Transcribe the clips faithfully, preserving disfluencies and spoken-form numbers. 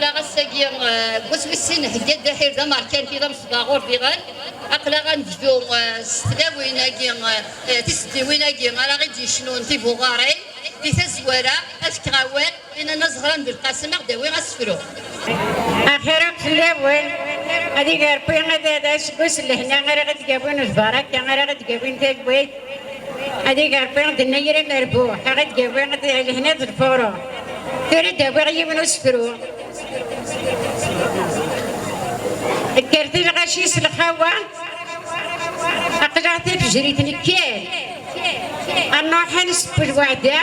Ass-agi, eh, deg wass wis sin, nhegga-d aḥir d amerkanti d amesbaɣur diɣen. Aql-aɣ ad nebdu, eh, s tlawin-agi, eh, eh, tiseddiwin-agi ara ɣ-id-yecnun tibuɣarin. Di tazwara, ad fkeɣ awal i Nana Zehra n Belqasem, ad ɣ-d-tawi asefru. Axir akk fell-awen, ad iger Rebbi, ad, ad aseggas n lehna ara ɣ-d-yawin, lbaraka ara ɣ-d-yawin talwit. Ad iger Rebbi d nnger amerbuḥ, ad ɣ-d-yawi lehna d lfuruḥ. Tura ad d-awiɣ yiwen usefru. Kkret i lɣaci s lxawa, aql-aɣ tafejrit nekker. Ad nruḥ ad neseww lweɛda,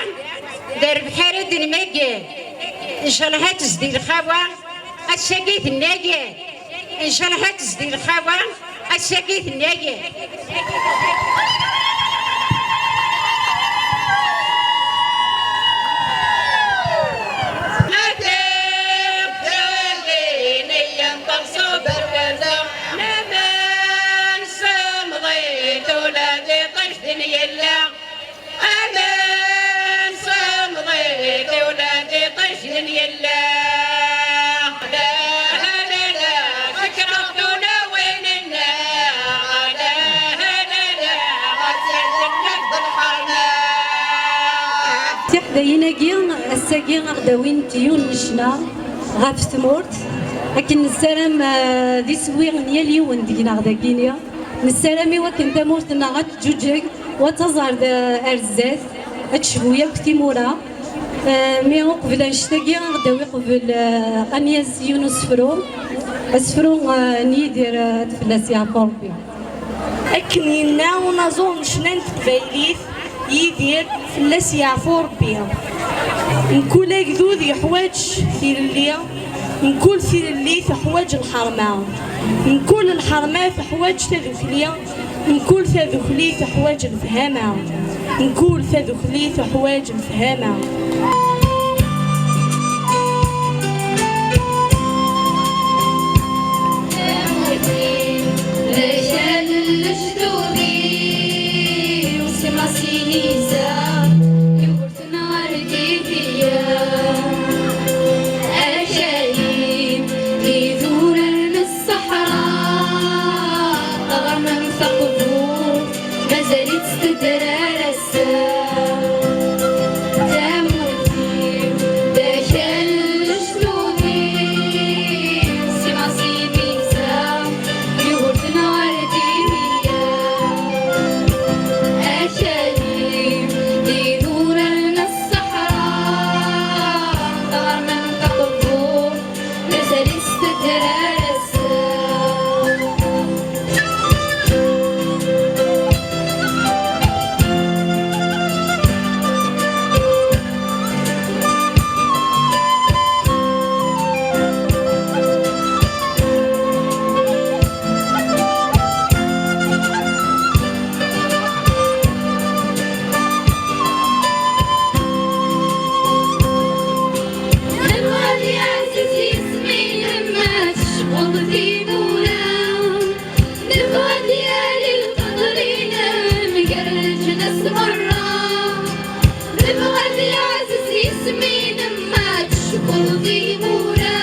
d rrbeḥ ara d-nmager. Ncallah ad tezdi lxawa, ass-agi tenna-yi. Ncallah ad tezdi lxawa, ass-agi tenna-yi. Aman semḍit ula d iṭij din yella. Aman semḍit ula d iṭij din yella. La, la, la, la, fekreɣ tulawin-nneɣ. La, la, la, la, ɣas ad naf d lḥerma. Tiḥdayin-agi, ass-agi, aɣ-d-awint yiwen n ccna ɣef tmurt, akken nessaram, eh, d iswi n yal yiwen deg-neɣ dagini. Nessaram i wakken tamurt-nneɣ ad teǧǧuǧeg, u ad taẓ ar d-, ar zdat, ad tecbu yakk timura. Eh, mi uqbel annect-agi, ad ɣ-d-tawi qbel, eh, ad nyaz yiwen usefru, asefru, eh, n Yidir, eh, ad fell-as yeɛfu Rebbi. Akken yenna unaẓur n ccna n teqbaylit, Yidir, fell-as yeɛfu Rebbi. Mkul agdud yeḥwaǧ tilelli, mkul tilelli teḥwaǧ lḥerma, mkul lḥerma teḥwaǧ tadukli, mkul tadukli teḥwaǧ lefhama, mkul tadukli teḥwaǧ lefhama. D akal n lejdud-iw, si Masinisa, Yugurten ɣer Dihya. Akal-im d idurar n ṣṣeḥra, taɣerma n taqburt, mazal-itt tedder ar ass-a. Tamurt-iw d akal n lejdud-iw, si Masinisa, Yugurten ɣer Dihya. Akal-im d idurar n ṣṣeḥra, taɣerma n taqburt, mazal-itt tedder ar ass-a. Nniɣ-d yeɛzez yisem-inem ma tecbuḍ timura. Nebɣa ad yali lqedr-inem gar leǧnas merra. Nebɣa ad yeɛzez yisem-inem ma tecbuḍ timura.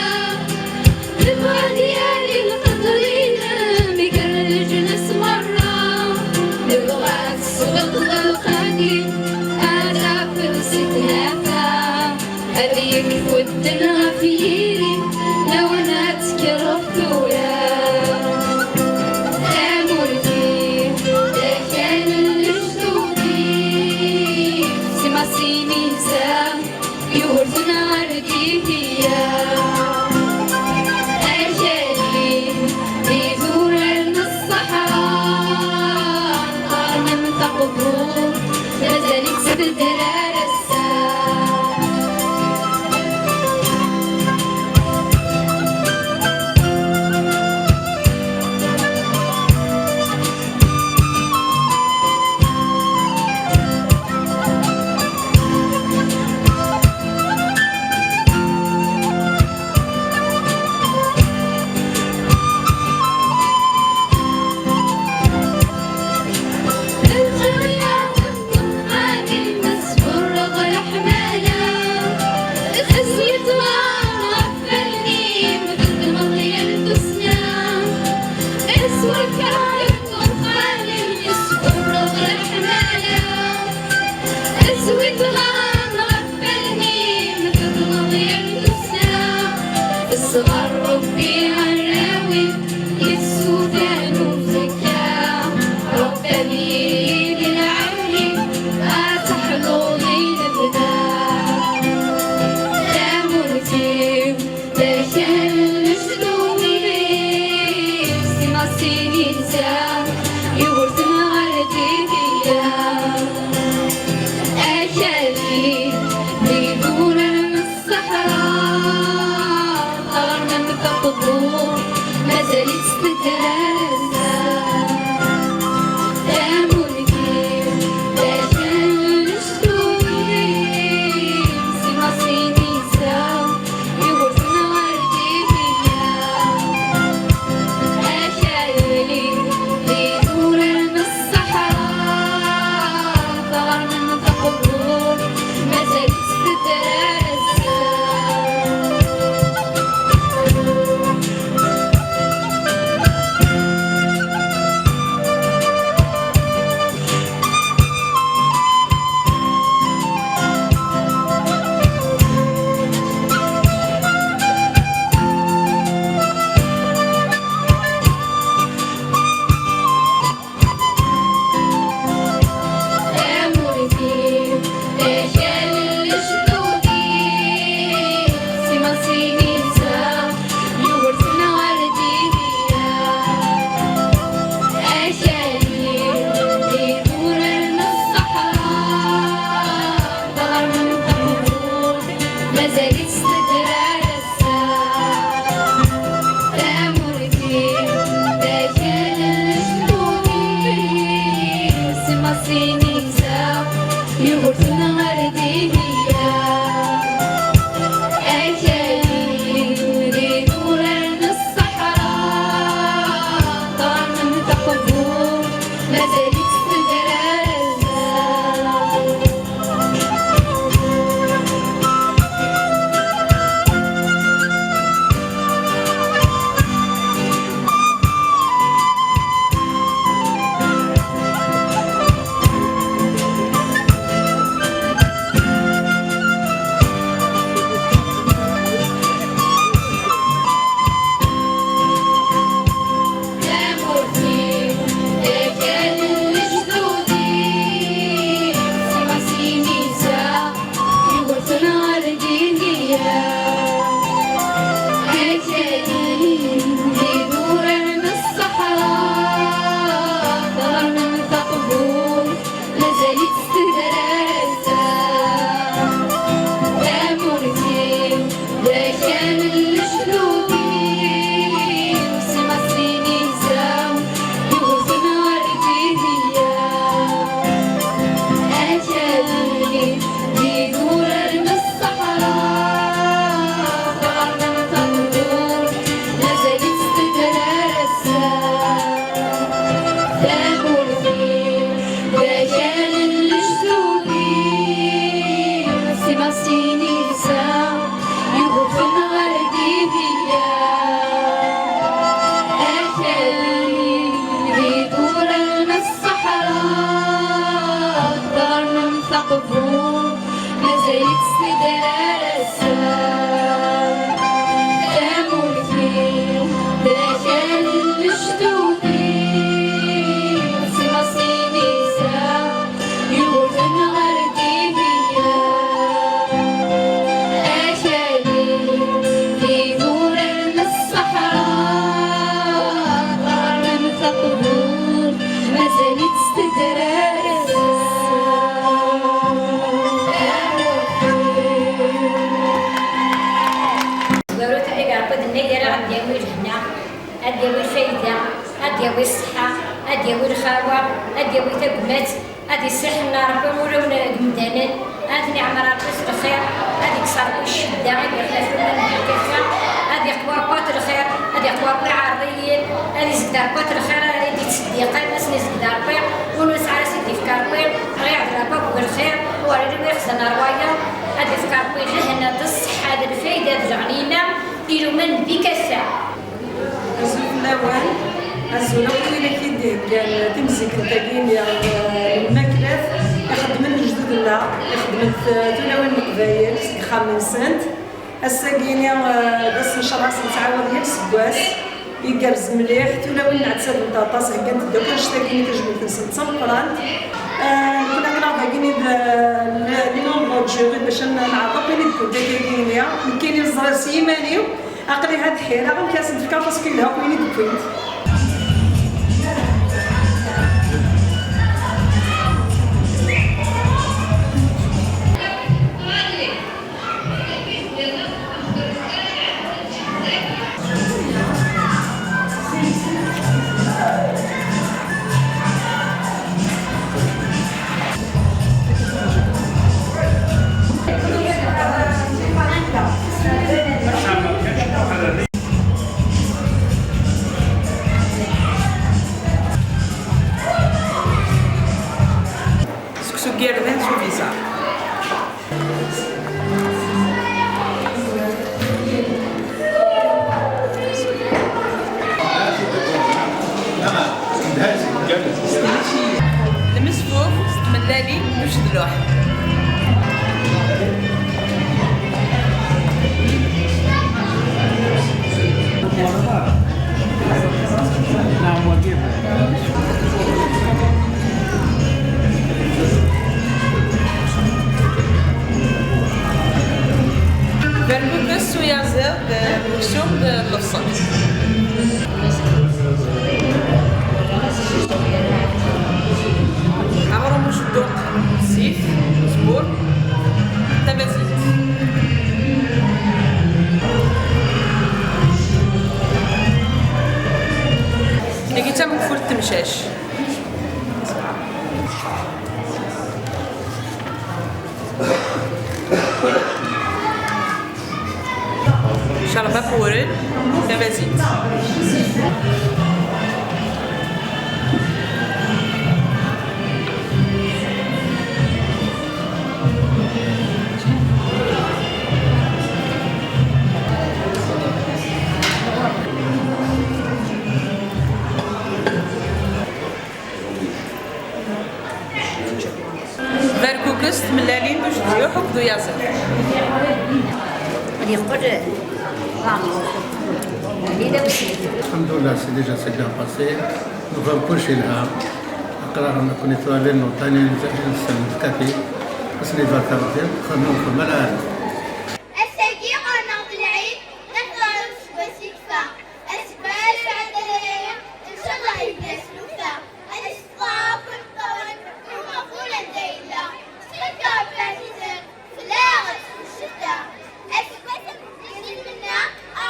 Nebɣa ad yali lqedr-inem gar leǧnas merra. Nebɣa ad tesbeqdeḍ lqadim, ad tafeḍ si tnafa. Ad yekfu ddel ɣef yiri, lawan ad tekkreḍ tura. Tamurt-iw, d akal n lejdud-iw, si Masinisa, Yugurten ɣer Dihya. Akal-im d idurar n ṣṣeḥra, qqaren-am taqburt, mazal-itt tedder ar ass-a. Inisa, Yugurten ɣer Dihya. Akal-im di idurar n ṣṣeḥra, qqaren taqburt mazal-itt tedrar. Tamurt-iw, d akal n lejdud-iw, si Masinisa, Yugurten ɣer Dihya. Akal-im d idurar n ṣṣeḥra, qqaren taqburt mazal-itt tedrar ass-a. Tamurt-iw, d akal n lejdud-iw, si Masinisa, Yugurten ɣer Dihya. Akal-im d idurar n ṣṣeḥra, qqaren taqburt mazal-itt tedrar ass-a. Tamurt-iw, d akal n lejdud-iw, si Masinisa, Yugurten ɣer Dihya. Akal-im d idurar n ṣṣeḥra, qqaren taqburt mazal-itt tedrar ass-a. Tamurt-iw, d akal n lejdud-iw, si Masinisa, Yugurten ɣer Dihya. Akal-im d idurar n ṣṣeḥra, qqaren taqburt mazal-itt tedrar ass-a. Barut i Rebbi d nna ara ɣ-d-yawi lehna, ad d-yawi lfayda, ad d-yawi ṣṣeḥḥa, ad d-yawi lxawa, ad d-yawi tagmat, ad issiḥen Rebbi ulawen n yemdanen, ad ten-iɛmer Rebbi s lxir, ad ikkes Rebbi ccedda i d-iɣlaf umman n lkafa, ad iqwa Rebbi at lxir, ad iqwa Rebbi iɛerḍiyen, ad izged Rebbi at lxir ara i d-ittseddiqen, ad sen-izged Rebbi, win ur nesɛi ara ad s-id-ifk Rebbi, ɣ-iɛdel Rebbi akk lxir, ur iri win ixzan ar wayeḍ, ad ifk Rebbi lehna d ṣṣeḥḥa d lfayda d leɣnima i luman di kasa. Azul fell-awen, azul akk wid i d-iheggan timzikkent-agi n lmaklat ixeddmen lejdud-nneɣ, ixeddmen t-, tulawin n Leqbayel seg yexxamen-nsent. Ass-agi-ni, eh, d ass n ccṛeɛ, ass nettɛawad yal aseggas, igerrez mliḥ, tulawin nɛettab-nt aṭas, heggant-d akk annect-agi-ni tajmilt-nsent d tameqqrant. Eh, nekkni aql-aɣ dagi-ni d, d, d l'ordre du jour bac ad neɛreḍ akk ayen i d-wwint akka-agi-ni. Nekkini neẓra s yiman-iw, aql-i ha deffir-a, amek ara sen-d-fkeɣ parce que yelha akk wayen i d-wwint. Seksu n yirden s ubiṣar. Lmesfuf s tmellalin n ucedluḥ. Berkukes s uyaziḍ d uksum d lebṣel. Aɣrum ucedduq, zzit, uzemmur, tamaziɣt. Tagi d tamekfult n temcac. Uren, tamazit. Berkukes, tmellalin d ujedyuḥ akked uyaziḍ. Ad yeqqel. Alhamdulillah, c'est déjà, c'est bien passé. Nufam kullec yelha. Aql-aɣ nekkni tura les montagnards, nessen kkafi. Ass-nni barka Rebbi, xedmen xedma lɛali. Ass-agi ɣur-neɣ d lɛid, nehḍer useggas yekfa. Aseggas iɛeddan aya, ncallah yebda s tuffra. Ad nesṭeḍɛef imeṭṭawen n umaḍun anda yella. Ttxil-k a Rebbi ɛzizen, fell-aɣ ad tfut ccedda. Aseggas ameggaz i nmenna,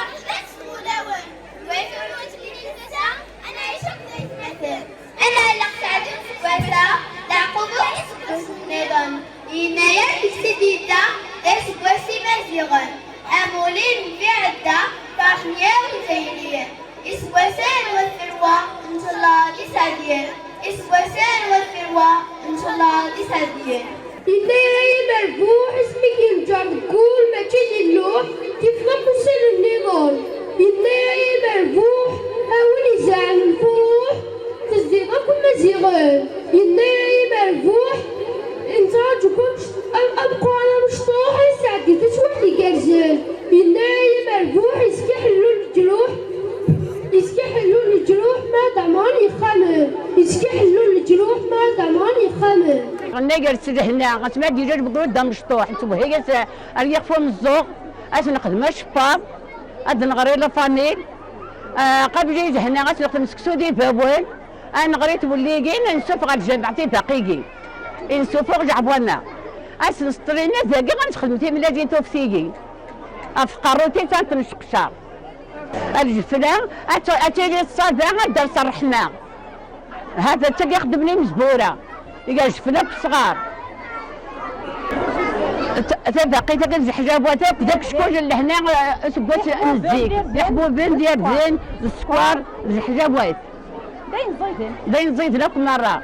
ṛṛeḥma-s tɣul-awen. Lwayt ur nettili ass-a, ad nɛic akked aytmaten. Ad nɛelleq sseɛd n useggas-a, leɛqub ur iseggasen nniḍen. Yennayer deg-s i d-yedda, d aseggas imaziɣen. Amulli n mmi iɛedda, ferḥen yakk izzayriyen. Iseggasen n wat Ferwa, ncallah d iseɛdiyen. Iseggasen n wat Ferwa, ncallah d iseɛdiyen. Yennayer ay amerbuḥ, asmi k-yenǧer deg wul, mačči d lluḥ, tifeḍ akk ussan nniḍen. Yennayer ay amerbuḥ, a win izerɛen lfuruḥ, tezdiḍ akk imaziɣen. Yennayer ay amerbuḥ, nettraǧu-k am-, ameqqran amecṭuḥ, ad nesɛeddi taswiɛt igerrzen. Yennayer ay amerbuḥ, yezga ḥellu leǧruḥ, yezga ḥellu leǧruḥ, ma d ɛemren yexxamen. Yezga ḥellu leǧruḥ, ma d ɛemren yexxamen. Yennayer s lehna, asmi ad d-yili lbeqlud d amecṭuḥ, nettwehhi-as ar yixef umeẓẓuɣ, ad t-nexdem aceffaḍ, ad d-nɣer i la famille, ah, qabel i lehna, ad t-nexdem seksu d ibawen, ad nɣer i twelligin, ad nessufeɣ ɣer ljameɛ tibaqigin, i nessufeɣ leɛwana, ad s-nseṭṭel inna dagi, ad nexdem timellalin tuftiyin, ɣef tqerrut-is ad tent-nseqcer. Lǧefla, ad t-, ad tili ṣṣada, ad d-ters ṛṛeḥma. Hata d tagi xeddmen imezwura. Iga lǧefla akked ṣṣɣar. T-, tabaqit akked leḥjabat akk d akeckuc n lehna, eh, seg wass n zik. D iḥbuben, d irden, d sskeṛ, d leḥjabat. D ayen ẓiden. D ayen ẓiden akk merra.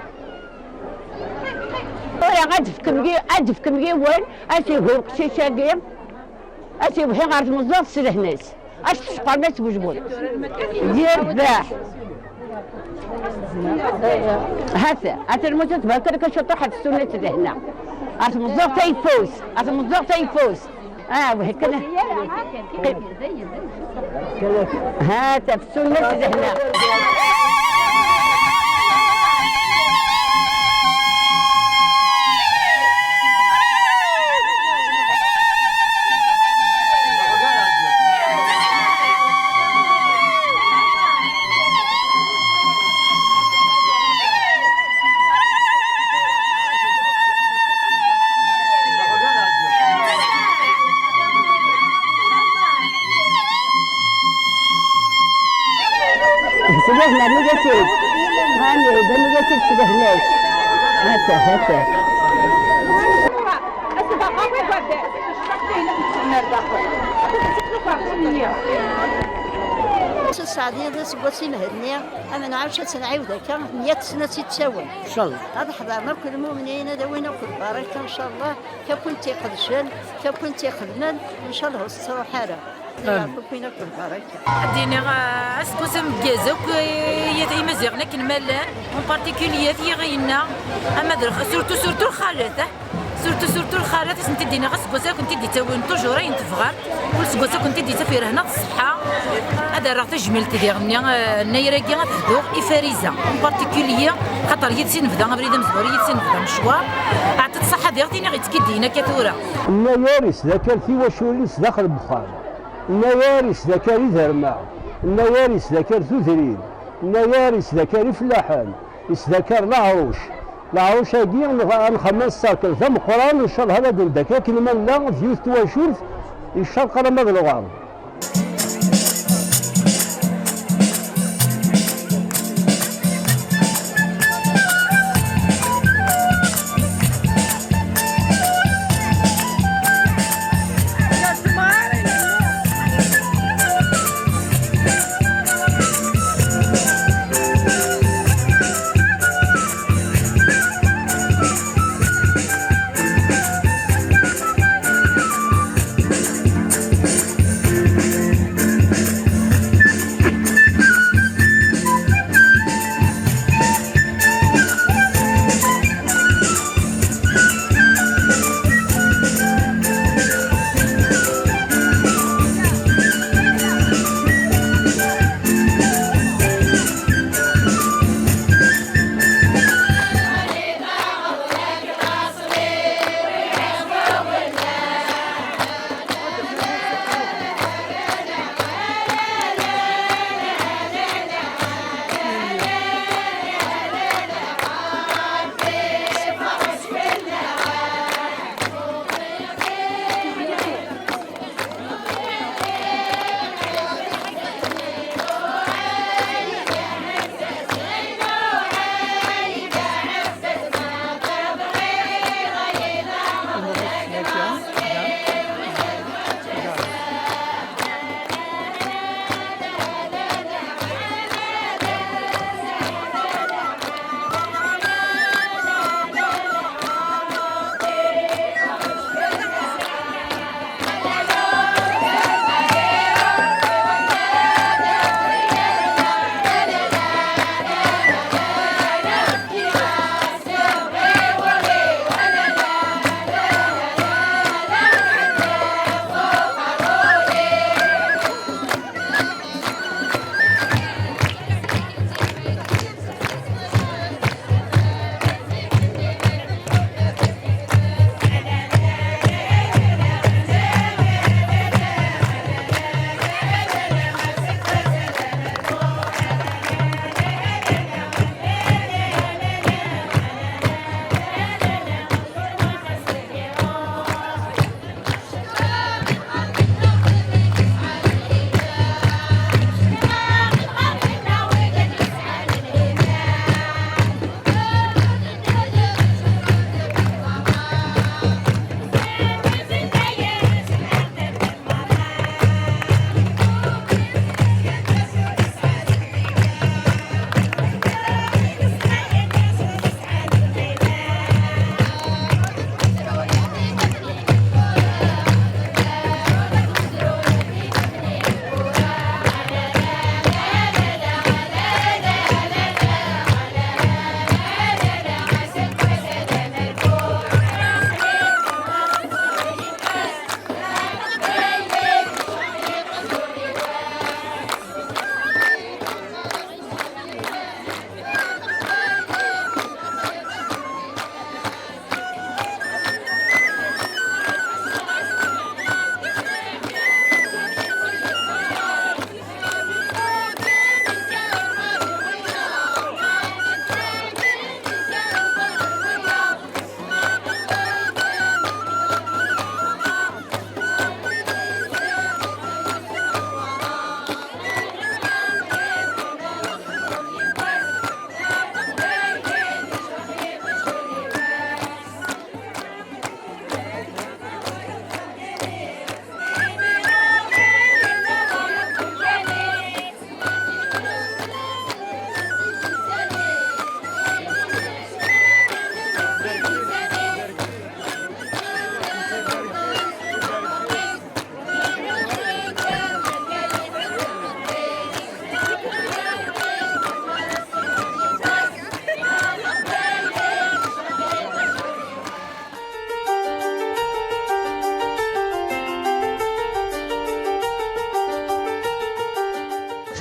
Tura ad d-tefkem yi-, ad d-tefkem yiwen, ad s-ihi uqcic-agi, ad s-iwhi ɣer tmeẓẓuɣt s lehna-s. Ad s-tecqer ma s wejbun. Yerbeḥ. Hata, hata lmuta tbarka lak acuṭuḥ ɣef ssunat lehna. Ɣer tmeẓẓuɣt ayeffus, ɣer tmeẓẓuɣt ayeffus. Ah, wehkan. Hata, f ssunat lehna. Sdehna, nnig-as-id. Hani, d nnig-as-id sdehna-k. Hata, hata. Sseɛdiya d aseggas i Mhenni, ad nɛac ad tt-nɛiwed akka, meyya sna ad tt-id-tawim. Incallah. Ad ḥḍren akk lmumnin, ad awin akk lbaraka, incallah, kakk win tt-iqedcen, kakk win tt-ixedmen, incallah ur s-tettruḥ ara. Amin. Ad d-iniɣ, ah, aseggas ameggaz akk, eh, i Imaziɣen akken ma llan, en particulier at Yiɣi yenna, ama d lx-, surtout, surtout lxalat, ah, surtout, surtout lxalat, ad sent-id-iniɣ aseggas ad kent-id-ittawin toujours ayen tebɣam, kul aseggas ad kent-id-ittaf lehna d ṣṣeḥḥa. Ad rreɣ tajmilt diɣen-nni, eh, nnayr-agi ad hduɣ i Fariza, en particulier, xaṭer yid-s i nebda abrid amezwaru, yid-s i nebda mecwar. Ɛṭi-tt ṣṣeḥḥa diɣ tiniɣ ittkiddiyen akka tura. Nnayr isdakal tiwaculin sdaxel n wexxam. Nnayr isdakar iderma, nnayr isdakar tudrin, nnayr isdakar ifellaḥen, isdakar leɛruc. Leɛruc-agi, nx-, ad nxemmen sserkel d ameqqran, ncallah ad d-ndek akken ma nella d yiwet twacult, i ccerq alamma d lɣerb.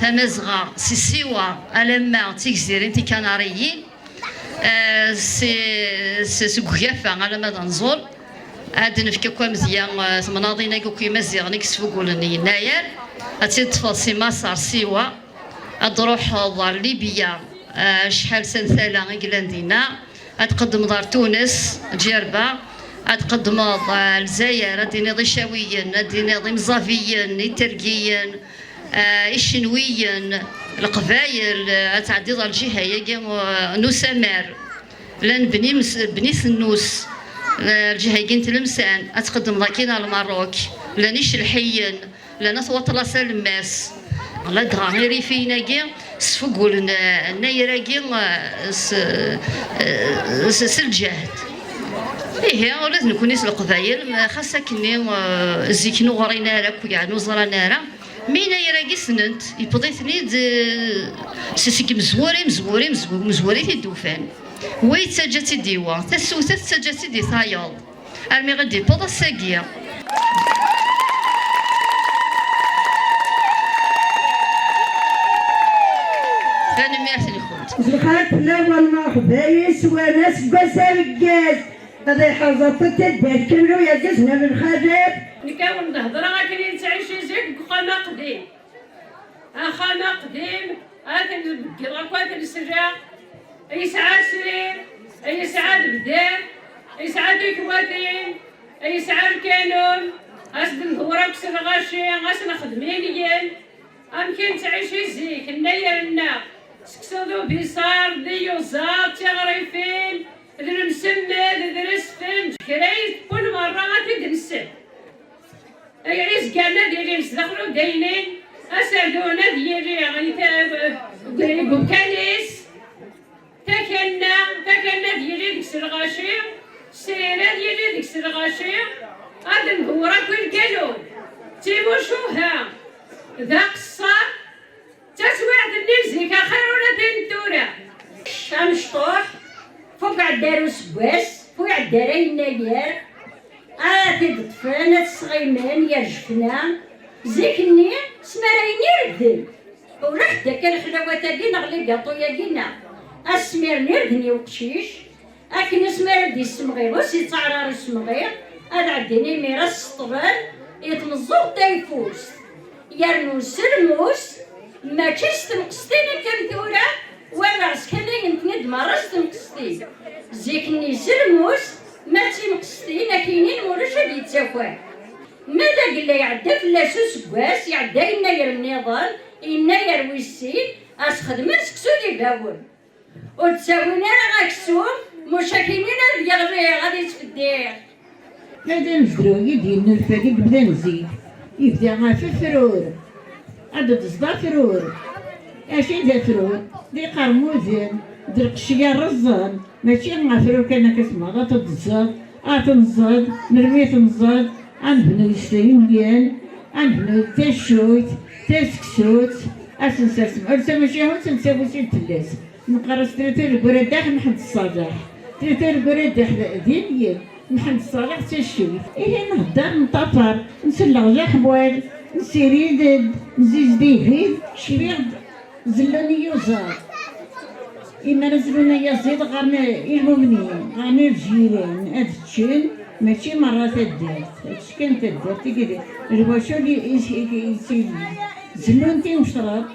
Tamazɣa si Siwa alamma d Tigzirin Tikanariyin, eh, si, si, seg ugafa alamma d Anẓul. Ad nefk akk amedya, eh, temnaḍin-agi akk imaziɣen i yesfugulen Yennayer. Ad tt-id-ṭṭfeḍ si Maṣer, Siwa, ad d-truḥeḍ ɣer Libya, eh, acḥal s tala i yellan dinna. Ad tqeddmeḍ ɣer Tunes, Ǧerba, ad tqeddmeḍ, eh, Lezzayer, ad d-tiniḍ Icawiyen, ad d-tiniḍ Imẓabiyen, Itergiyen, eh, Icenwiyen, Leqbayel, eh, ad tɛeddiḍ ɣer lǧiha-agi, eh, n Usamar. Llan Bni Mes-, Bni Tennus, eh, lǧiha-agi n Tlemsan, ad tqeddmeḍ akkin ɣer Lmerruk. Llan Icelḥiyen, llan At Waṭlas Alemmas. Ladɣa irifiyen-agi sfugulen, eh, nnayer-agi, eh, s, eh, s, s lǧehd. Ihi, ula d nekkni s Leqbayel, ma xas akkenni, eh, zik ur ɣrin ara akk, yeɛni ur ẓran ara. Mi nnayer-agi ssnen-t, yewweḍ-iten-id, eh, s, seg mezwura i mezwura i mezwura, mezwura i t-id-ufan. Wa yettaǧǧa-tt-id i wa, tasuta tettaǧǧa-tt-id i tayeḍ. Armi i d-yewweḍ ass-agi. Tanemmirt-nkent. Lxir fell-awen, merḥba yes-wen, aseggas ameggaz. Ad iḥrez aṭṭi taddart kamlu yergazen am lxalat. Nekk awen-d-hedreɣ akken i nettɛici zik deg uxxam aqdim. Axxam aqdim, ad t-nbeddel akk, ad t-nesleɣ. Yesɛa srir, yesɛa lebdad, yesɛa tikwatin, yesɛa lkanun, ad s-d-ndewwer akk s lɣaci, ad s-nexdem inyen. Amek i nettɛici zik, nnayer-nneɣ, seksu d ubiṣar, d iyuzaḍ, d tiɣrifin, d lemsemmed, d resfen, kra i tewwin merra ad t-id-nsel. Ay izgaren ad ilin sdaxel udaynin, aserdun ad yili i ta-, deg umkan-is, takanna, takanna ad yili deg-s lɣaci, srir ad yili deg-s lɣaci, ad ndewwer akk i lkanun. D timucuha, d aqeṣṣer, d taswiɛt-nni n zik axir ula d ayen n tura. Amecṭuḥ, fu iɛedda ar useggas, fu iɛedda ara yennayer, ad t-id-ṭṭfen, ad t-sɣimen, yerjefna. Zik-nni, smarayen irden. Ulac d akka lexlawat-agi neɣ ligaṭu-yagi neɣ. Ad smiren irden i uqcic, akken asmi ara d-yessemɣi, ur s-yettaɛrar usemɣi, ad ɛeddin imir ad s-ṭṭben i tmeẓẓuɣt tayeffust. Yernu s lmus, mačči s tneqstin akken tura, walaɣ skanayent-ten-id merra s tneqstin. Zik-nni s lmus, ma d tineqstin, akinin ulac ad yettaker. Ma d agella iɛedda fell-as useggas, iɛedda yennayer nniḍen, yennayer wis sin, ad s-xedmen seksu d ibawen. Ur d-ttawin ara aksum, muc akinin ad yeɣli, ad yettfeddiḥ. Ma d amezruy i d-yennulfa deg bdan zik, yebda ɣef afrur. Ad d-tẓeḍ afrur. Acu i d afrur? D iqermuden, d lqecc yerreẓen. Mačči afrur kan akka temmɣeḍ ad t-tẓeḍ, ad tenẓeḍ, melmi tenẓeḍ, ad nebnu s tayemyan, ad nebnu taccuyt, taseksut, ad s-nsersem. Ar tamacahut nettawi-tt-id fell-as. Neqqar-as tlata deg uradax Mḥend Ṣṣaleḥ. Tlata deg uradax d inyen, Mḥend Ṣṣaleḥ d taccuyt. Ihi nhedder, nṭafar, nselleɣ leḥwal, nsirid-d, nzizdig-id, cfiɣ-d zellun iyuzaḍ. Imi ara zellun ayaziḍ ɣer ilmumnin, ɣer lǧiran, ad ččen, mačči merra taddart, ad čč kan taddart i d lwacul i, i, i, i, zellun timecṭraṭ.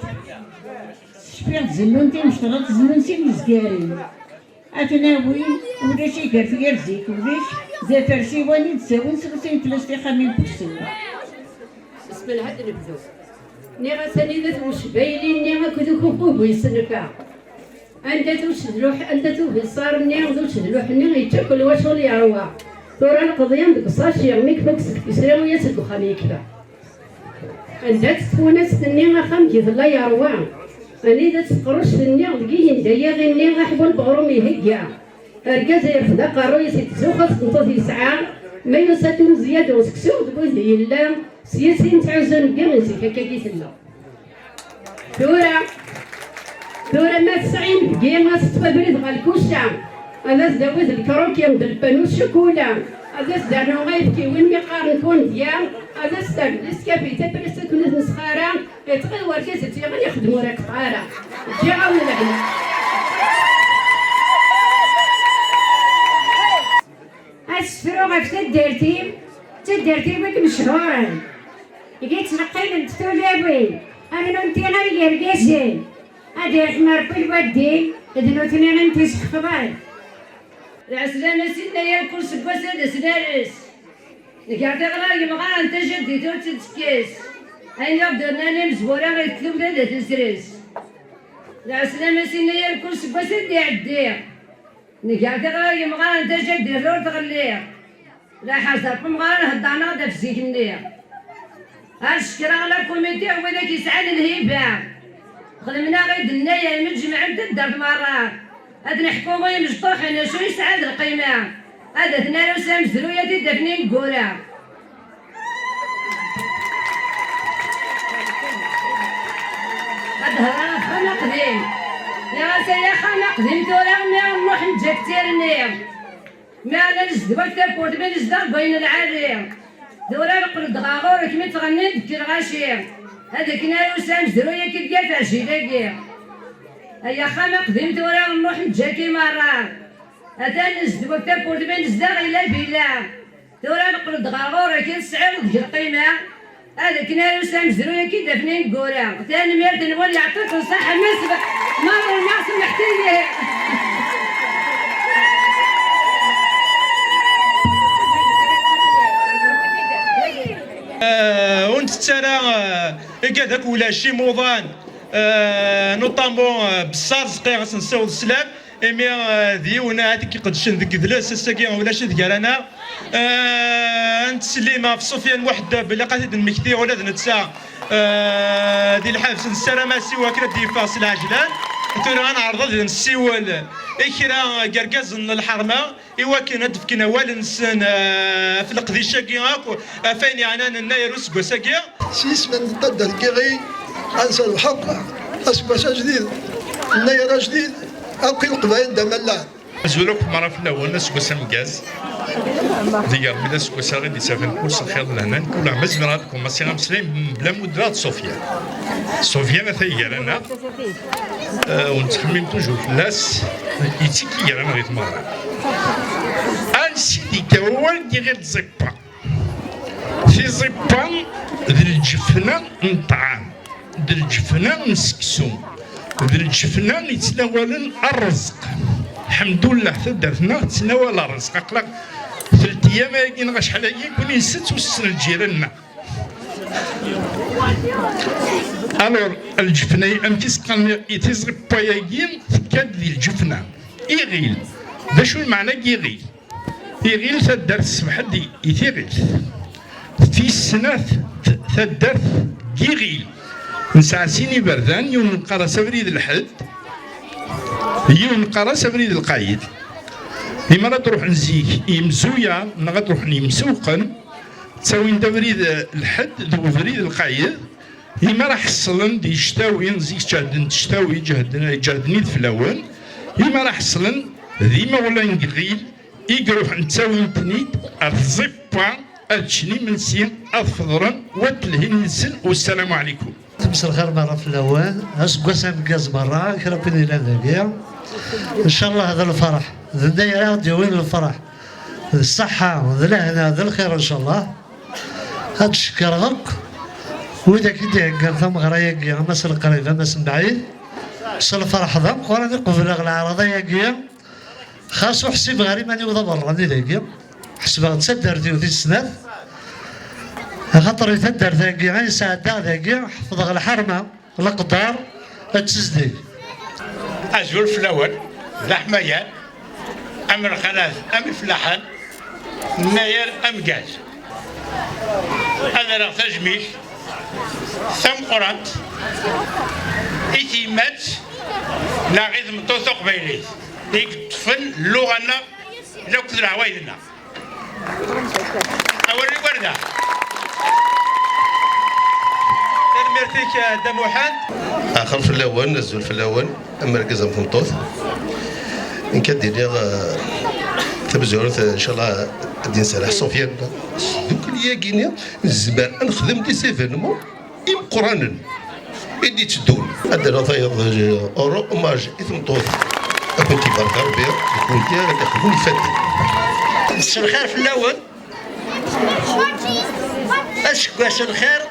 Cfiɣ-d zellun timecṭraṭ, zellun sin yezgaren. Ad ten-awin, ulac i gar tgerzik, ulac, d afersiwan i d-ttawin seg sin tlas tixxamin n uksum. Bismillah, ad nebdu. Nniɣ-as anida-t ucbayli-nni akked ukukubu yessenfa? Anda-t usedluḥ, anda-t ubiṣar-nni d usedluḥ-nni yečča akk lwacul yerwa? Tura lqeḍyan deg usaci, mi ifuk seg tisrawya seg uxxam yekfa. Anda-tt tfunast-nni axxam deg tella yerwa? Anida-tt tqerruct-nni deg igendayaɣ-nni aḥbul beɣrum ihegga? Argaz irfed aqerruy-is itzuxx-as tmeṭṭut yesɛa, ma yusa-d umezya d useksu d wid yella, s yis i nettɛuzzu nebbi zik akka i tella. Tura, tura ma tesɛa inebgi, ad teṭṭef abrid ɣer lkuca, ad as-d-awi d lkruki d lpanu ccukula, ad as-d-rnu ayefki win mi qqaren kundya, ad as-d-ternu liskafi taprist akken ur t-nesxara, Yettɣil wergaz ad tt-yaɣ ad yexdem ur iqeṭṭeɛ ara. Ǧǧiɣ-awen lehna. Ad sefruɣ ɣef taddart-im, d taddart-im i imechuren, deg i ttleqqiment tulawin, rnu n tiɣri yergazen. Ad irḥem Ṛebbi lwaldin, d nutni i n-tisḥefḍen. Lɛeslama s inna yal kul seg wass ad as-nares. Nger tiɣra yemɣaren tajaddit ur tt-id-tekkes. Ayen i ɣ-d-rnan imezwura i tlubna d at lesres. Lɛeslama s inna yal kul seg wass ad d-iɛeddi. Nger tiɣra yemɣaren tajaddit ur tɣelli. Laḥaz ɣef umɣar heddren-aɣ-d ɣef zik-nni. Ad cekkreɣ la comité widak yesɛan lhiba. Xedmen-aɣ-id nnayer mi d-jemɛen taddart merra. Ad neḥku i imecṭuḥen acu yesɛa d lqima. Ad t-naru s amezruy ad t-id-afen ineggura. Ad d-hedreɣ axxam aqdim. Nniɣ-as ay axxam aqdim tura mi nruḥ neǧǧa-k d tirni. Mi ara nezdew-ak tawwurt mi nezdeɣ deg wayen lɛali. Tura neqqel-d ɣer ɣur-k mi ttɣennin deg lɣaci. Ad akken ara usam zru-yaki deg aferjil-agi. Ay axxam aqdim tura nruḥ neǧǧa-k i merra. Atan nezdew-ak tawwurt mi nezdeɣ ila bila. Tura neqqel-d ɣer ɣur-k i tesɛiḍ deg lqima. Ad akken ara usam zru-yaki d-afnin neggura. Tanemmirt-nwen, yeɛṭikum ṣṣeḥḥa, mass Maḍel, merci, meḥtili. Euh, ur ntett ara, euh, igad akk ulac imuḍan, euh, notamment, euh, Bessar Zqi, ad s-nsiweḍ sslam. Imi, eh, d yiwen ahat i iqedcen deg yidles, ass-agi ulac-it gar-aneɣ. Eh, ad nettsellim ɣef Sufyan Muḥeddeb, ilaq ad t-id-nmekti ula d netta, eh, di lḥebs, nessaram-as i wakken ad d-yeffeɣ s lɛejlan. Tura ad neɛreḍ ad nessiwel i kra n yergazen n lḥerma i wakken ad d-fken awal-nsen, eh, ɣef leqdic-agi akk, ɣef wayen yeɛnan nnayer useggas-agi. S yisem n taddart n Yiɣil, ad nsel lḥeqq, aseggas ajdid, nnayer ajdid, akk i leqbayel d amallan. Azul akk meṛṛa fell-awen, aseggas ameggaz. Deg Ṛebbi d aseggas-a i d-isafen kul s lxir d lehna, kul ɛam. Ma zemreɣ ad kumassiɣ ameslay mebla ma ur d-rriɣ d Sufyan. Sufyan ata gar-aneɣ, eh, ur nettxemmim toujours fell-as, yettekki gar-aneɣ di tmeɣra. Ansi d-yekka wawal n Yiɣil d Ẓipa? Tiẓipa d lǧefna n ṭṭɛam, d lǧefna n seksu, d lǧefna yettnawalen rrezq. Ḥemdullah, taddart-nneɣ tettnawal rrezq. Aql-aɣ telt iyam-agi neɣ acḥal-agi nekkni nsett ussen lǧiran-nneɣ. Alors, lǧefna, amek i s-qqaren i tiẓipa-agi, tekka-d di lǧefna. Iɣil. D acu lmeɛna n yiɣil? Iɣil, taddart tessebḥed i, i tiɣilt. Tis snat, t-, taddart n Yiɣil. Nesɛa sin iberdan, yiwen neqqar-as Abrid Lḥed, yiwen neqqar-as Abrid Lqayed. Imi ara d-ruḥen zik yimzuya, neɣ ad d-ruḥen yimsewqen, ttawin-d Abrid Lḥed d Ubrid Lqayed. Imi ara ḥeṣlen di cctawi, zik ǧehden cctawi, ǧehden, ǧehden ideflawen. Imi ara ḥeṣlen d imawlan n Yiɣil, i iruḥen ttawin-ten-id ar tẓifa, ad ččen imensi, ad feḍren, u ad d-lhin yid-sen. Wassalamu ɛlikum. Mselxir merra fell-awen, aseggas ameggaz merra, kra n win yellan dagi. Ncallah d lferḥ, d nnayer ara d-yawin lferḥ, d ṣṣeḥḥa, d lehna, d lxir, ncallah. Ad cekkreɣ akk widak i d-iheggan tameɣra-agi, ama s leqrib, ama s mebɛid. S lferḥ d ameqqran i qebleɣ leɛraḍa-agi. Xas ur ḥsibeɣ ara iman-iw d aberrani dagi, ḥesbeɣ d taddart-iw tis snat, axaṭer di taddart-agi i nesɛeddaɣ dagi, ḥefḍeɣ lḥerma, leqder, d tezdeg. Azul fell-awen, d aḥmayan, am lxalat, am ifellaḥen, nnayer ameggaz. Ad rreɣ tajmilt tameqqrant i tyemmat neɣ i tmeṭṭut taqbaylit i yeṭṭfen lluɣa-nneɣ akked leɛwayed-nneɣ. Awal n igerdan. Tanemmirt-ik, a Dda Muḥend. Axir fell-awen, azul fell-awen, am argaz am tmeṭṭut. Nekk ad d-iniɣ, eh, tamezwarut, eh, ncallah, ad d-inserreḥ Sufyan. S tdukli-agi-nni, nezmer ad nexdem des événements imeqqranen. I d-itteddun. Ad d-rreɣ tayeḍ, euh, hommage i tmeṭṭut. Ad kent-ibarek Rebbi, d kunti ara d-ixdem ifaden. S lxir fell-awen. Aseggas n lxir,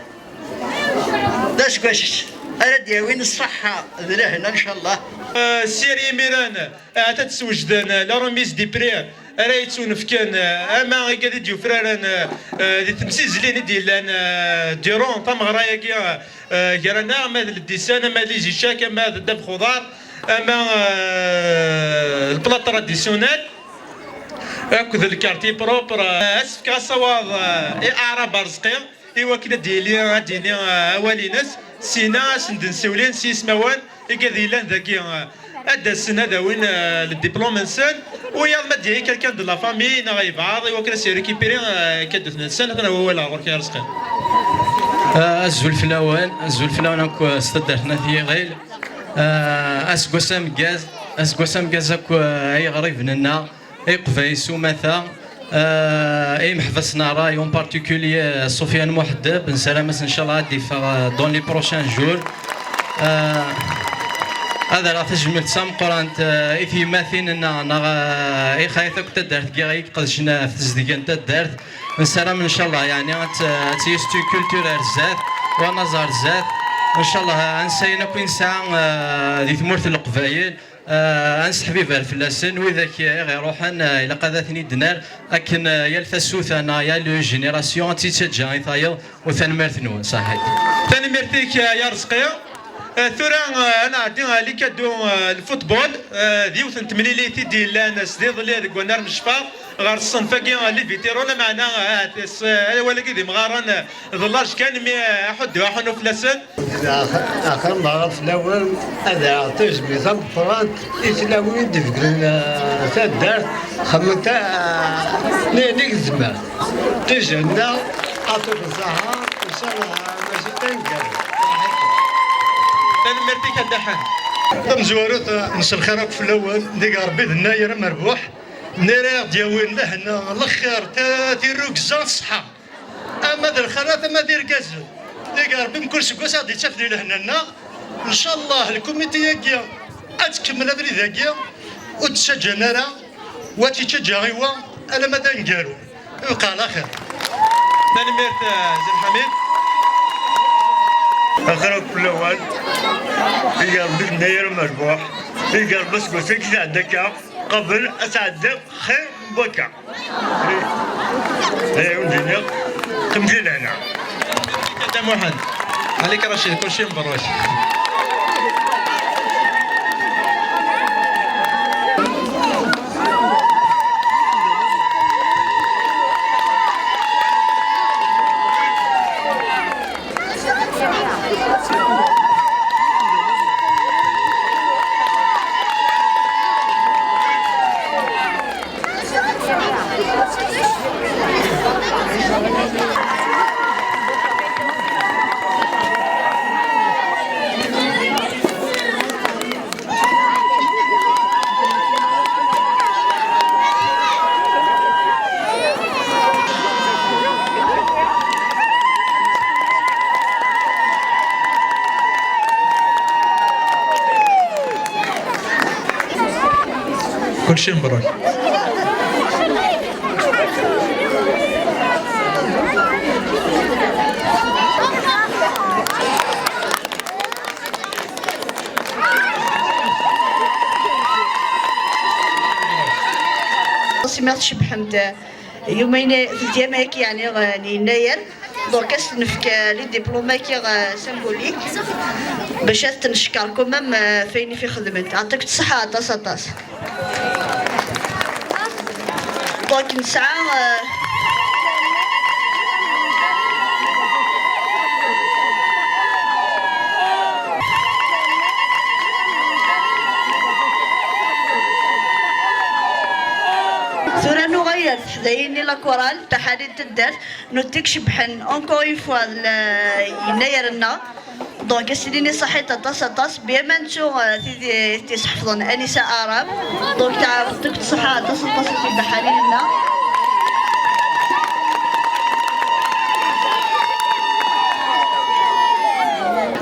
d aseggas ara d-yawin ṣṣeḥḥa d lehna, ncallah. Euh, Siri imiren, ahat ad d-swejden, euh, la remise des prix ara yettunefken, euh, ama igad i d-yufraren, euh, euh, di temsizzlin i d-yellan, euh, durant tameɣra-agi, euh, gar-aneɣ, ama d ldisan, ama d les échecs, ama d ddabex uḍar, ama, euh, le plat traditionnel, akked le quartier propre. Euh, ad s-fkeɣ asawaḍ, euh, i Aɛrab Arezqi, i wakken ad d-yili, ad d-yini, euh, awal-ines, sina ad sen-d-nsiwlin s yismawen igad yellan dagi, euh, ad d-asen ad awin, euh, le diplôme-nsen, u yaḍ ma d-yili quelqu'un de la famille neɣ yebɛaḍ i wakken ad s-récupérer, euh, cadeau-nsen. Atan wawal ɣur-k a Arezqi. Ah, azul fell-awen, azul fell-awen akk, euh, s taddart n At Yiɣil. Ah, aseggas ameggaz, aseggas ameggaz akk, euh, ay iɣriben-nneɣ. Iqbayel s umata, eh, i imeḥbas n ṛṛay, en particulier, eh, Sofiane Mouhaddeb, nessaram-as, ncallah, ad d-iffeɣ, eh, dans les prochains jours. Eh, ad rreɣ tajmilt d tameqqrant, eh, i tyemmatin-nneɣ, neɣ, eh, i xayat akk taddart n Yiɣil i iqedcen ɣef tezdeg n taddart. Nessaram, ncallah, yeɛni, ad t-, ad tt-yessu culture ar zdat, u anaẓ ar zdat. Ncallah, ansayen akk i nesɛa, eh, di tmurt n Leqbayel, Eh, ad nesseḥbiber fell-asen, widak i ɣ-iruḥen, eh, ilaq ad ten-id-nerr, akken, eh, yal tasuta neɣ yal génération ad tt-yettaǧǧa i tayeḍ, u tanemmirt-nwen, ṣaḥit. Tanemmirt-ik, eh, a Arezqi. Eh, tura, eh, ad nɛeddi, eh, les cadeaux, eh, n football, eh, d yiwet n temlilit i d-yellan s iḍelli deg wannar n ccfer. Ɣer ṣṣenf-agi, les vétérans, lameɛna, ah, tis-, ah, awal-agi d imɣaren, ah, d llaj kan, mi, ah, aḥuddu, aḥunnu fell-asen. Ax-, axir meṛṛa fell-awen, ad aɣeɣ tajmilt tameqqrant i tlawin d-ibeddlen, ah, taddart, xemmement, ah, n ayen i gezmer. Tijehna, aṭuk n ṣṣaḥa, ncallah, mačči d taneggarut. Tanemmirt-ik a Dda Ḥan. Tamezwarut, ah, mselxir akk fell-awen, dig Ṛebbi d nnayer amerbuḥ. Nniɣ ad aɣ-d-yawin lehna, lexxir, ta-, tirrugza, ṣṣeḥḥa. Ama d lxalat, ama d irgazen. Deg Ṛebbi mkul seg wass ad ɣ-d-ittaf di lehna-nneɣ. Ncallah, lkumiti-agi ad tkemmel abrid-agi, ur d-ttaǧǧan ara, wa tt-ittaǧǧa i wa, alamma d aneggaru. Ibqa ɛla xir. Tanemmirt, eh, Zid Ḥamid. Axir akk fell-awen, iga Ṛebbi yennayer amerbuḥ, iga Ṛebbi aseggas-agi iɛedda akka. Qabel ad tɛeddi xir n wakka. Eh, eh, ur d-nniɣ, qqim di lehna. Dda Muḥend, Malik Racid, kulci mberrek. Kulci mebruk. Tasemmirt tcebḥem-d, yumayen, telt ayyam ayagi, yeɛni, n yennayer. Donc, ad s-nefk, euh, les diplômes-agi, euh, symboliques, bac ad ten-neckeṛ quand même, euh, ɣef wayen i ɣ-ixedmen. Yeɛṭik ṣṣeḥḥa aṭas, aṭas. Donc, nesɛa, euh, tura nuɣal ar teḥdayin n la chorale, taḥanut n taddart, nutni i icebbḥen, encore une fois, d yennayer-nneɣ. Donc, ad s-nini ṣaḥit aṭas, aṭas, bien ma nettu, euh, tid i t-iseḥfḍen, Anisa Arab. Donc, teɛṭik ṣṣeḥḥa aṭas, aṭas i tibḥanin-nneɣ.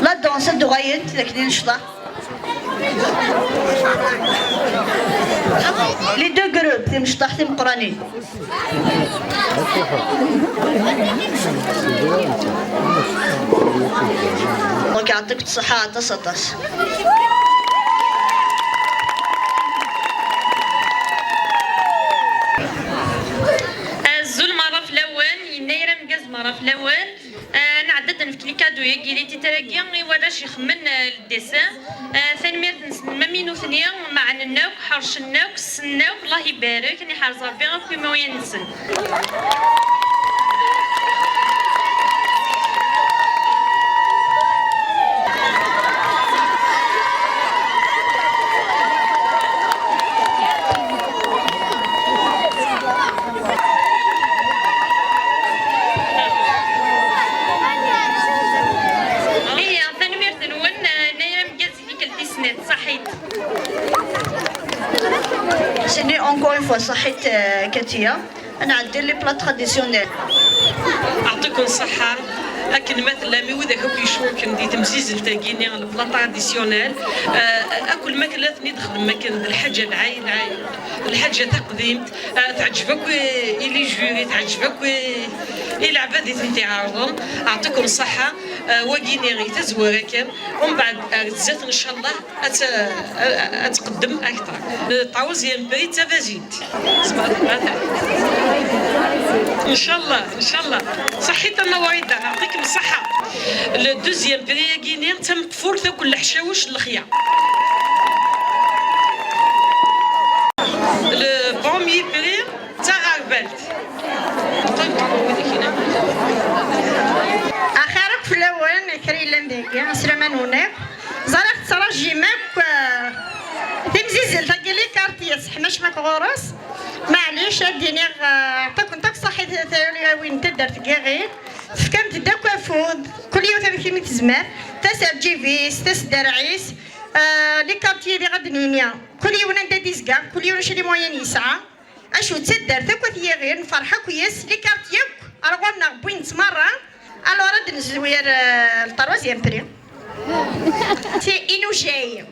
La danse. Duɣayent d akken imecṭaḥ. Les deux groupes, timecṭaḥ timeqqranin. Donc, yeɛṭik ṣṣeḥḥa aṭas, aṭas. Azul merra fell-awen, yennayer ameggaz merra fell-awen. Ah, nɛedda ad nefk likadu-yagi, les titres-agi i warrac ixemmen, ah, le dessin. Ah, tanemmirt-nsen, ma mi nutni, meɛnen akk, ḥercen akk, ssnen akk, Allah ibarek, ad iḥrez Rebbi akk imawlan-nsen. Ihi, tanemmirt-nwen, ah, Nayra Mgaz, tikkelt tis snat, ṣaḥit. Sidi, encore une fois, ṣaḥit, ah, Katia. Ad nɛeddi les plats traditionnels. Ɛṭiken ṣṣeḥḥa, akken ma tellam i widak akk yecurken di temzizelt-agi-nni, le plat traditionnel, ah, akk lmakla ten-id-xdem akken d lḥaǧa lɛay, lɛay, lḥaǧa taqdimt, ah, teɛǧeb akk i, i les jurys, teɛǧeb akk i, i leɛbad i tent-iɛerḍen. Ɛṭiken ṣṣeḥḥa, ah, wagi-nni i tazwara kan, umbeɛd ar zdat, ncallah, ad t-, ad tqeddem akteṛ. Le troisième prix d tabazint. Ncallah, ncallah. Ṣaḥit a Nna Wrida, yeɛṭikem ṣṣeḥḥa. Le deuxième prix-agi-nni d tameqfult akk n leḥcawec n lexya. Le premier prix d taɣerbalt. Axir akk fell-awen, kra yellan dagi, aslama-nwen akk. Ẓriɣ tettrajim akk, eh, timzizzelt-agi, les cartes, seḥmac ma ɣur-s. Maɛlic, ad d-iniɣ, eh, ṭakent akk ṣaḥit tulawin n taddart n Yiɣil. Tefkamt-d akk afud, kul yiwet amek imi tezmer. Taserǧibis, taseddarɛis, eh, les cartes, diɣ ad d-nini. Kul yiwen anda d-izga, kul yiwen acu les moyens yesɛa. Acu d taddart akk at Yiɣil, nferḥ akk yes, les cartes yakk ar ɣur-neɣ wwin-tt merra. Alors, ad d-nezwir, euh, le troisième prix. C'est Inujay.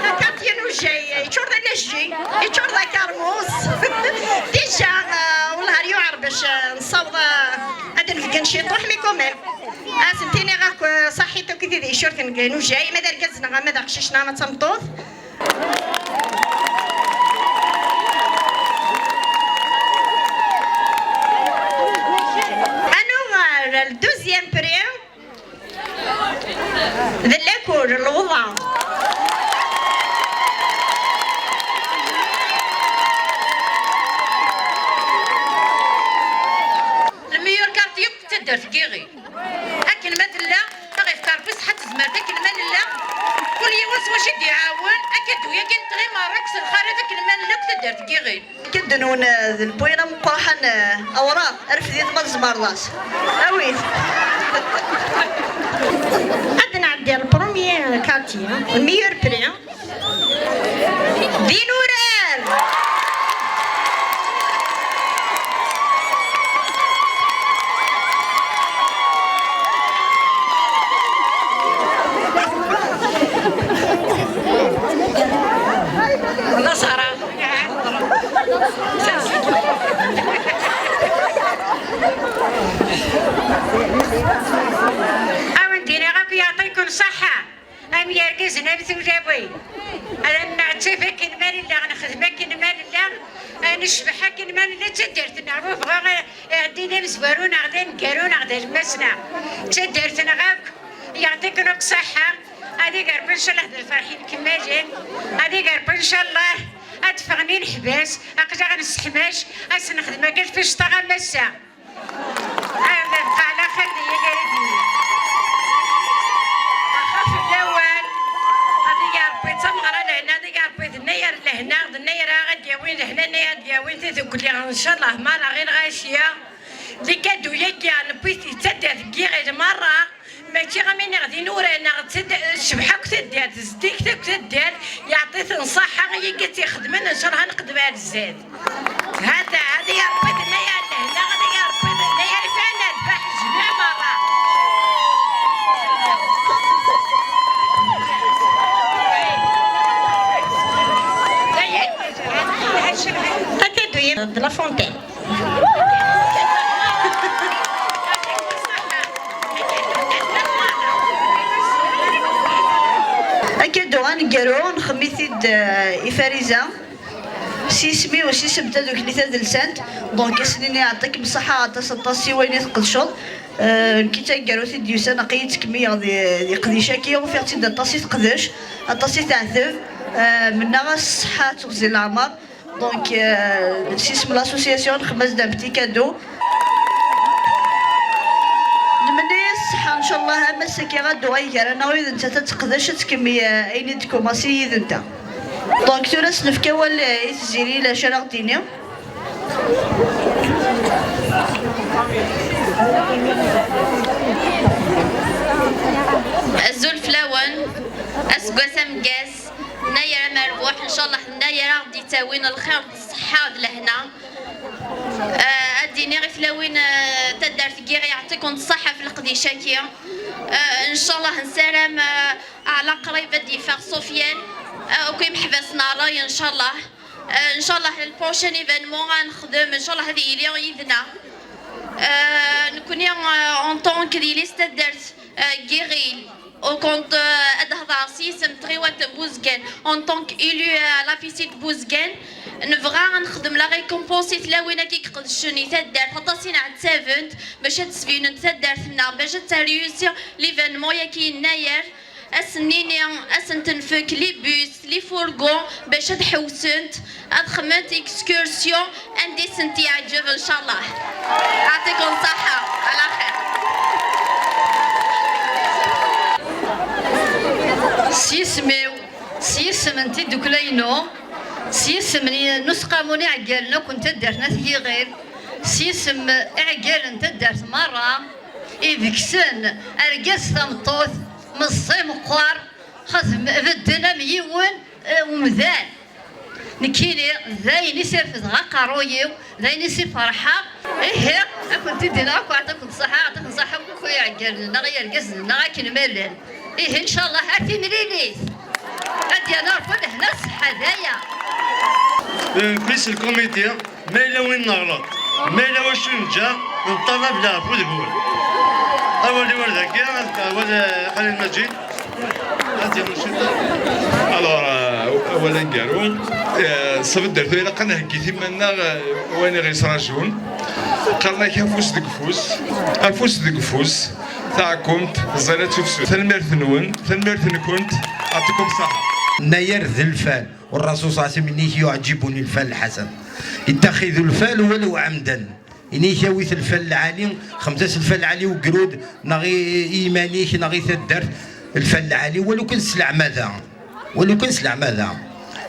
La carte Inujay, yeččur d anajji, yeččur d akermus. Déjà, euh, والله ريو عربش، euh, نصوض، euh, هذا نفقن شي طوح، mais quand même. Ad sen-tiniɣ akk, eh, ṣaḥit akk i tid yecurten deg Inujay, ma d argaz neɣ ma d aqcic neɣ ma d tameṭṭut. Ad nuɣal ar le deuxième prix d llakul, lewḍa. Le meilleur quartier. Taddart n Yiɣil. Akken ma tella, ad ɣ-ifk Ṛebbi ṣṣeḥḥa d tezmert akken ma nella. Kul yiwen s wacu i d-iɛawen, akadu-yagi n tɣimar akk s lxalat akken ma nella akk taddart n Yiɣil. Akadu-nwen, eh, d lbwina meqqreḥ, eh, awraɣ, rfed-it ma tzemreḍ-as. Awi-t. Ad nɛeddi ar le premier quartier, le meilleur prix. D inurar! Nasara. Awen-d-iniɣ akk yeɛṭiken ṣṣeḥḥa. Am yergazen, am tulawin. Ad nneɛtaf akken ma nella, nexdem akken ma nella, ad necbeḥ akken ma nella, d taddart-nneɣ. Ma bɣa iɛeddi d amezwaru neɣ d aneggaru neɣ d alemmas-nneɣ, d taddart-nneɣ akk. Yeɛṭiken akk ṣṣeḥḥa. Ad iger Rebbi ncallah d lferḥ ikemmalin. Ad iger Rebbi ncallah ad d-ffɣen ineḥbas, aql-aɣ nesseḥmac, ad s-nexdem akka lficṭa am ass-a. Ad nabqa ɛla xir di yal aridi. Axaf n lawal, ad iger Rebbi d tameɣra lehna, ad iger Rebbi d nnayer lehna, d nnayer ara d-yawin lehna, nnayer ad d-yawin tidukli, ncallah, merra ɣir lɣaci. Likadu-yagi newwi-t d taddart n Yiɣil merra, mačči am iniɣ d inurar neɣ d tadd-, tecbeḥ akk taddart, zeddiget akk taddart, yeɛṭi-t Nṣaḥa i yigit ixedmen, ncallah ad neqdem ar zdat. Hata, hadi ya Ṛebbi d-nna ya lehna, hadi ya Ṛebbi d-nna ya lfana, lfaḥ jmiɛ merra. Akadu de la Fontaine. Akadu aneggaru nxemmem-it-id, eh, i Fariza. S yisem-iw, s yisem n tadukli tadelsant. Donc, ad s-nini yeɛṭikem ṣṣeḥḥa aṭas, aṭas i wayen i tqedceḍ. Eh, nekki d taneggarut i d-yusan, aql-iyi ttkemmileɣ di, di leqdic-agi, ufiɣ-tt-id aṭas i teqdec, aṭas i teɛteb. Eh, mennaɣ-as ṣṣeḥḥa d teɣzi n leɛmer. Donc, euh, s yisem n l'association, nxemmem-as-d un petit cadeau. Nmenni-as ṣṣeḥḥa, ncallah, am ass-agi ad d-tuɣal gar-aneɣ yid-nteɣ, ad teqdec, ad tkemmel, euh, ayen i d-tkumaṣi yid-nteɣ. Donc, tura ad s-nefk awal, euh, i Tiziri, d acu ara ɣ-d-tini. Azul fell-awen, aseggas ameggaz. Nnayer amerbuḥ, ncallah, nnayer a ɣ-d-ittawin lxir d ṣṣeḥḥa d lehna. Eh, ad d-iniɣ i tlawin, eh, taddart n Yiɣil, yeɛṭikum ṣṣeḥḥa f leqdic-agi. Eh, ncallah nessaram, eh, ɛla qrib ad d-yeffeɣ Sufyan, eh, akk imeḥbas n ṛṛay, ncallah. Eh, ncallah le prochain événement ad nexdem, ncallah ad yili yid-neɣ. Eh, nekni, eh, en tant que di liste taddart, eh, n Yiɣil, au compte, eh, ad hedreɣ s yisem n tɣiwant n Buzgan, en tant qu'élu, eh, à la P C de Buzgan, nebɣa ad nexdem la récompense i tlawin-agi iqedcen i taddart, aṭas i nɛettabent bac ad d-sbinent taddart-nneɣ, bac ad terreyusi l'événement-agi yennayer. Ad sen-nini, ad sen-tenfek les bus, les fourgons, bac ad ḥewsent, ad xedment excursion anda i sent-yeɛǧeb, ncallah. Yeɛṭikum ṣṣeḥḥa, ɛla xir. S yisem-iw, s yisem n tiddukla-inu, s yisem n, n useqqamu n iɛeggalen akk n taddart n At Yiɣil, s yisem iɛeggalen n taddart merra, i deg-sen argaz tameṭṭut, meẓẓi meqqer, xedm-, bedden am yiwen, eh, umdan. Nekkini, d ayen i s-refdeɣ aqerruy-iw, d ayen i s-ferḥeɣ. Ihi, ad kent-id-iniɣ akk, yeɛṭiken ṣṣeḥḥa, yeɛṭiken ṣṣeḥḥa akk i iɛeggalen-nneɣ, i yergazen-nneɣ akken ma llan. Ihi, ncallah, ar timlilit. Ad d-yernu Ṛebbi lehna ṣṣeḥḥa daya. Eh, plus le comité, ma yella win neɣleḍ, ma yella wacu neǧǧa, neṭṭalab leɛfu deg wul. Awal-iw ar dagi, awal, eh, Xalil Maǧid. Alors, euh, awal aneggaru, euh, s tbeddert ilaq ad nheggi timan-nneɣ, euh, wayen i ɣ-yettrajun. Qqaren-ak afus deg ufus, afus deg ufus, taɛkumt ẓẓayet tefsut. Tanemmirt-nwen, tanemmirt-nkent, yeɛṭikum ṣṣeḥḥa. Nnayer d lfal, والرسول صلى الله عليه وسلم يقول لك: يعجبني الفال الحسن، يتخذ الفال ولو عمدا. Ini-k awi-t lfal lɛali, xedmet-as lfal lɛali i ugrud, neɣ i, i yiman-ik, neɣ i taddart, lfal lɛali, walu kan s leɛmada, walu kan s leɛmada.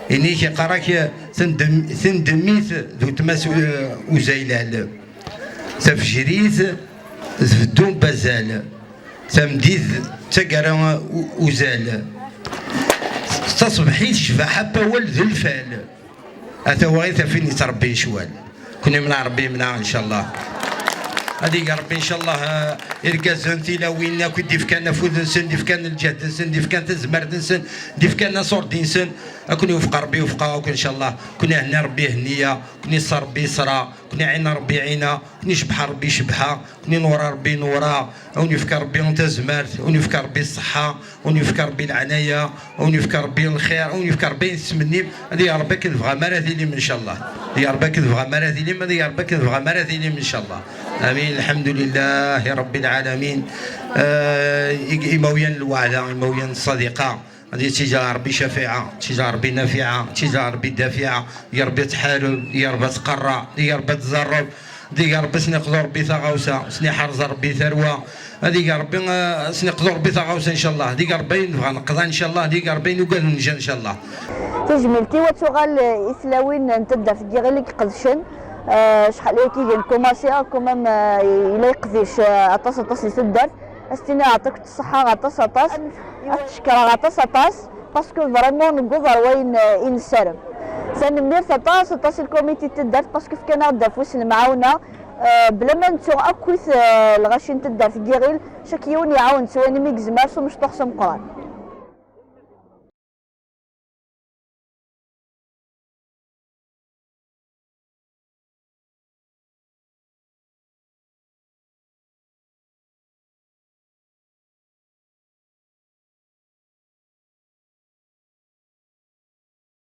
Ini-k iqqar-ak tendem-, tendem-it d utmas u-, uzaylal. Tafejrit tbeddu n bazal, tamdit d taggara u-, uzal. Taṣebḥit cbaḥa n wawal d lfal. Ata wa i tafin yettṛebbi ccwal. Kun imneɛ Ṛebbi imneɛ, ncallah. Ad ig Ṛebbi, ncallah, eh, irgazen, tilawin, akk i d-ifkan afud-nsen, d-ifkan lǧehd-nsen, d-ifkan tazmert-nsen, d-ifkan aṣurdi-nsen, ad ken-iwefeq Ṛebbi, iwefeq-aɣ akk, ncallah. Kun ihenni Ṛebbi henniya, kun iṣṣer Ṛebbi ṣṣra, kun iɛin Ṛebbi ɛina, kun icebbeḥ Ṛebbi cebḥa, kun inewwar Ṛebbi newwar-aɣ. A wen-yefk Ṛebbi tazmert, a wen-yefk Ṛebbi ṣṣeḥḥa, a wen-yefk Ṛebbi leɛnaya, a wen-yefk Ṛebbi lxir, a wen-yefk Ṛebbi ayen tettmennim. Ad ig Ṛebbi akken tebɣam ara tilim, ncallah. Ad ig Ṛebbi akken tebɣam ara tilim, ad ig Ṛebbi akken tebɣam ara tilim, ncallah. Amin, lḥemdulillahi Ṛebbi lɛalamin. Eh, i-, imawyan n lweɛda, imawyan n ṣṣadiqa. Ad ig Ṛebbi cafiɛa, ad ig Ṛebbi nafiɛa, ad ig Ṛebbi dafiɛa, ad ig Ṛebbi tḥareb, ad ig Ṛebbi tqerra, ad ig Ṛebbi tẓerreb, ad ig Ṛebbi ad sen-iqḍu Ṛebbi taɣawsa, ad sen-iḥrez Ṛebbi tarwa, ad ig Ṛebbi, eh, ad sen-iqḍu Ṛebbi taɣawsa, ncallah, ad ig Ṛebbi ayen nebɣa neqḍa, ncallah, ad ig Ṛebbi ayen ugaden nja, ncallah. Tajmilt-iw ad tuɣal i tlawin n taddart n Yiɣil i iqedcen, eh, acḥal ayagi i nkumaṣi, quand même, eh, yella yeqdic, eh, aṭas, aṭas di taddart. Ad s-tiniɣ yeɛṭik ṣṣeḥḥa aṭas, aṭas. Ad k-cekkreɣ aṭas, aṭas. parce que vraiment newweḍ ar wayen, euh, i nessaram. Tanemmirt aṭas, aṭas i lkumiti n taddart, parce que fkan-aɣ-d afus n lemɛawna, euh, bla ma nettu akkit, euh, lɣaci n taddart n Yiɣil, chaque yiwen iɛawen s wayen umi yezmer s umecṭuḥ s ameqqran.